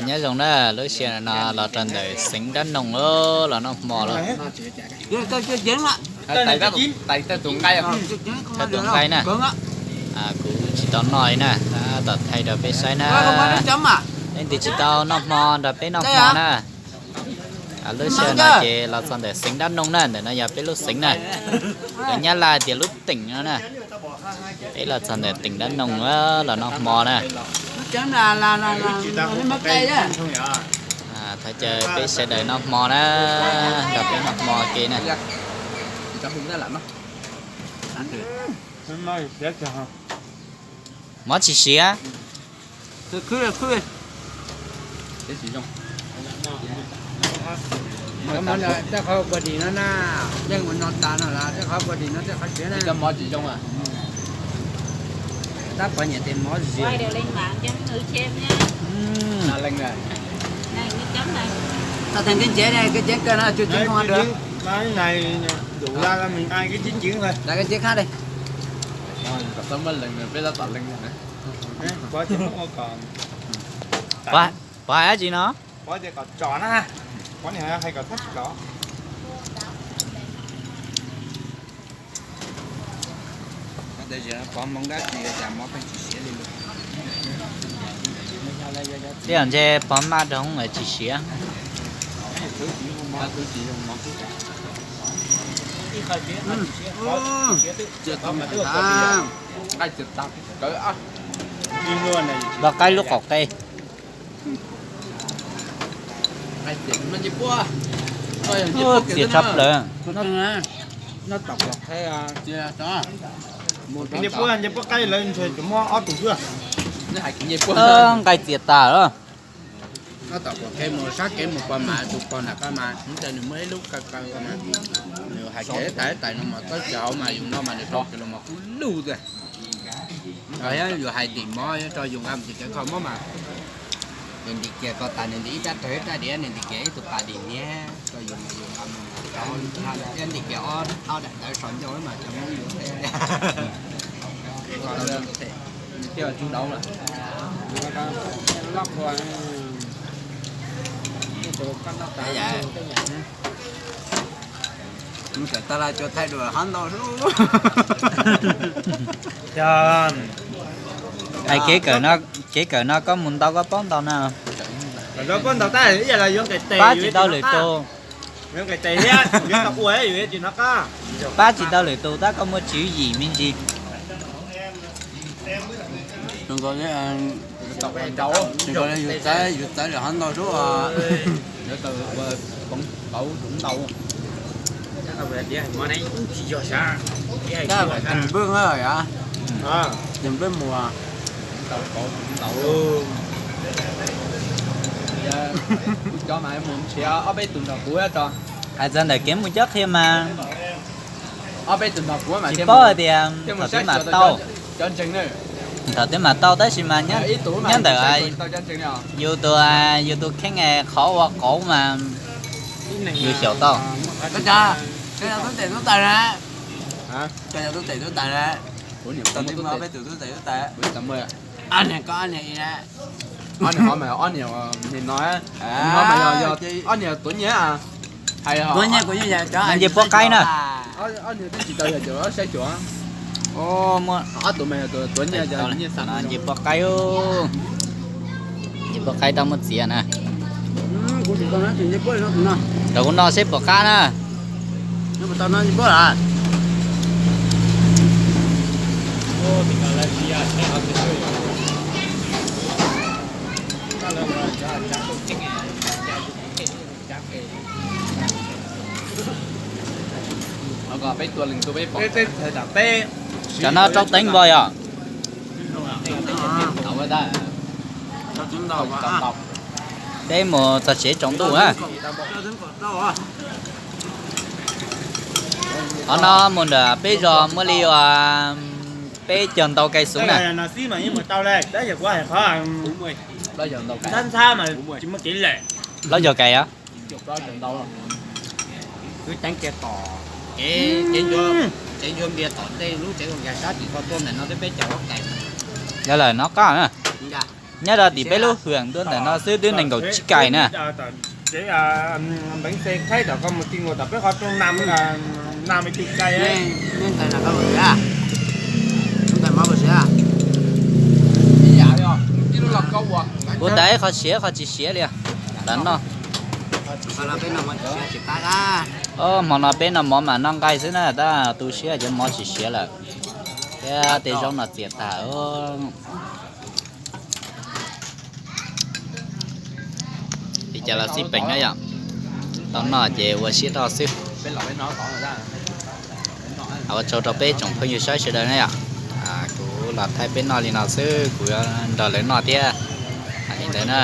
Nyob zoo na, lub sij hawm no los rau ntawm xeev Dab Noog los noj hmo los. Thaij tus nqaij na, kuv tsis tau noj li na, tab tom thaij rau peb saib na. Leej twg tsis tau noj hmo nrog peb noj hmo na. Lub sij hawm no ces los txog ntawm xeev Dab Noog na, ntawm no yog peb lub xeev na, lawv Nyab Laj tias lub teem no na. Peb los txog ntawm teem Dab Noog los noj hmo na. Thov caw peb sawv daws noj hmo na, nrog peb noj hmo ke na. Mob tsis siav. Tej qhov puas dim no na, yeej ua no tas no lawm, tej qhov puas dim no tej qhov siav na. Tab pov nyiam tes mov zias. Tau theem tib ntsev ne, koj ceev kawg no, tsuas ceev koj dua. Lawv koj ceev khab li. Pov hais dab tsi no? Pov hais kom thab tsis los. Pov hmoov dab tsi cas mov pheej tsis siav li lawm. Tej zaum ntshe pov maj rau hoob lawm tsis siav. Pov qaib lub qaum qe. Txias tshaj plaws. Ncej puab ncej puab qaib lawv ntshe tsuas muaj ob tug xwb. Nqaij txias tas lawm. Tom qab kev mus sab kev mus pog mas tus pog nram qab mas nws muaj ib lub kaw kaw mas nws hais kiag ib tais ib tais no mas txawb kiag hauv mas yus noj mas nws rau kiag los mas kub lug tiag. Yus hais ntim mov rau yus nqa mus tim kev kho mob mas nws ntim kiag ko tas nws ntim ib rab rawg ib rab diav nws ntim kiag ib tug pas dim niab rau yus mas yus nqa mus thiab ntim kiag ob daim tawv so ncauj mas cov mob yus thiab. Mus tawm tag laj cua thaij dua hov ntau. Kev kawm no koj mus ntau koj paub ntau na. Paub ntau tab ib yam los yuav nqes tes, pab tsis tau lwm tus. Yuav nqes tes thiab yuav tau ua yuav tsis hnov qab. Pab tsis tau lwm tus tab koj muaj tswv yim me ntsis. Yus txawv lawm hov ntau sub. Yuav tau ua poob pauv ntau. Tus npwj na, tus npwj mus. Tau pauv ntau. Cov mas mus nrhiav ob peb tus nrog kuv tso. Hais txog ntawm kev mus cob qhia mas ob peb tus nrog kuv mas tsis paub hais tias thaum twg mam tau. Thaum twg mam tau tab sis mas nyob ntawm yus tus, yus tus kheej qhov ua qauv mas yus xyaum tau. Koj yog tub tes tub taw na? Koj yog tub tes tub taw na? Tau twb muaj ob peb tus tub tes tub taw. Ob niag koj ob niag i na. Ob niag, ob niag no, ob niag tuav nyiaj. Tuav nyiaj kuv yeej yog cov nce puab qaib na. Ob niag twb tsis tau yog cov saib cuam. Ob tug mas yog tuav nyiaj, nce puab qaib. Nce puab qaib tau muaj txiav na. Rau kuv noj seb puas qab na. Cov no rau teev npog yog. Peb mus txog tsev tsaus ntuj na. Qhov no mus nram peb zos muaj li uas peb caug ntau kais xwb na. Plaub caug kais os. Wb teeb kiag tom kev, kev ncua npias tom tej lub tsev nkag sab tim ko tuaj ntawm no twb peb caug ob kais. Yog lawm no qab na. Nyob rau tim peb lub hwm ntuj ntawm no xwb twb nees nkaum tsib kais na. Kuv ntawd qhov siav qhov tsis siav li ntawd no. Hmo no peb noj mov mas noj nqaij xwb na, tab tu siab cov mov tsis siav lawm thiab tej zaub no txias tag. Li cas los xij peem na yom, tau noj ces ua siab roj xwb. Ua tsaug rau peb tsoom phooj ywg saib sawv daws na yom. Kuv los thaij peb noj li no xwb, kuv yuav nrog lawv noj thiab. Li ntawd na.